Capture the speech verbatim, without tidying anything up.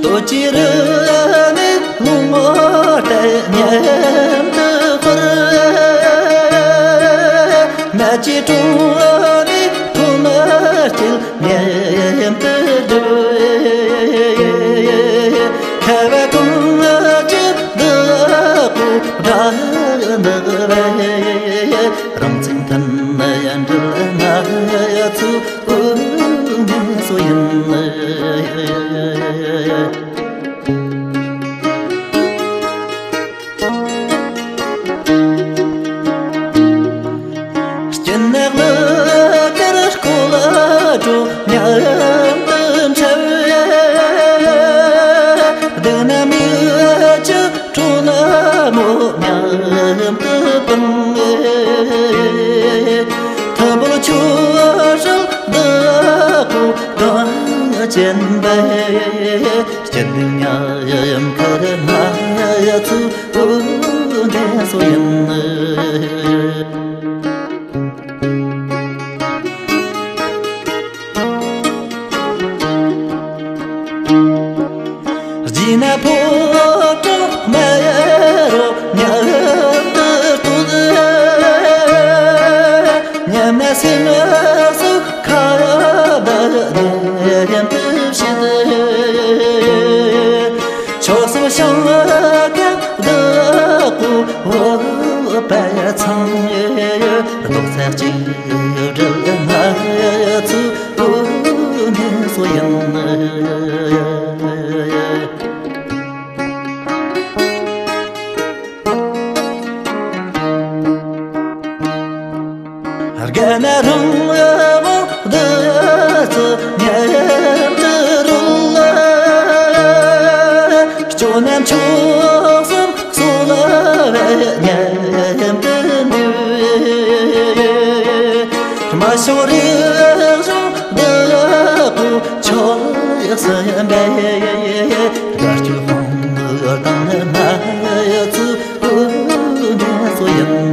ལོ་གཅིག་རིང་ནས་ལོ་ངོ་ལྟར་མཉམ་དུ་འཁོར། མ་གཅིག་གྲོངས་ནས་ཐོག་མ་སྐྱེས་མཉམ་དུ་སྡོད། ཁ་བ་གངས་ཀྱི་བདག་པོ་འདྲ་འདུག་པས། རང་ཚིག་མཐུན་ཡན་འབྲེལ་ང་ཚོ་དངོས་གནས་སུ་ཡིན། སྐྱིད་ནག་ལ་དཀར་སྐོར་ལ་འགྲོ་མཉམ་དུ་འཁྲབ། སྡུག་ན་མི་ཅི་སྤྲོ་ན་མོ་མཉམ་དུ་སྤུངས། ཐུམ་འབུ་ཆུ་ཧྲུལ་བདག་པོ་གངས་ཅན་པའི། སྐྱིད་སྡུག་མཉམ་ཁུར་ང་ཚོ་དངོས་གནས་སུ་ཡིན། རྗེས་ན་ཕོ་བྲང་མ་རུ་མཉམ་དུ་བཏུད། མཉམ་ན་སེམས་སུ་ཁ་བརྡ་མཉམ་དུ་བྱེད། ཕྱོགས་གསུམ་ཞིང་ཁམས་བདག་པོ་བོད་པ་ཚང་། རྡོག་རྩ་གཅིག་སྒྲིལ་ང་ཚོ་དངོས་གནས་སུ་ཡིན། རྒན་རང་བདག་ཚོ་མཉམ་དུ་རོལ། སྐྱོ་ནམ་ཕྱོགས་གསུམ་སོ་ལ་མཉམ་དུ་འདུས། རྨ་ཤོག་རིག་གཞུང་བདག་པོ་ཕྱོགས་གསུམ་པའི། དགའ་སྐྱིད་ཁོང་དང་ང་ཚོ་དངོས་གནས་སུ་ཡིན།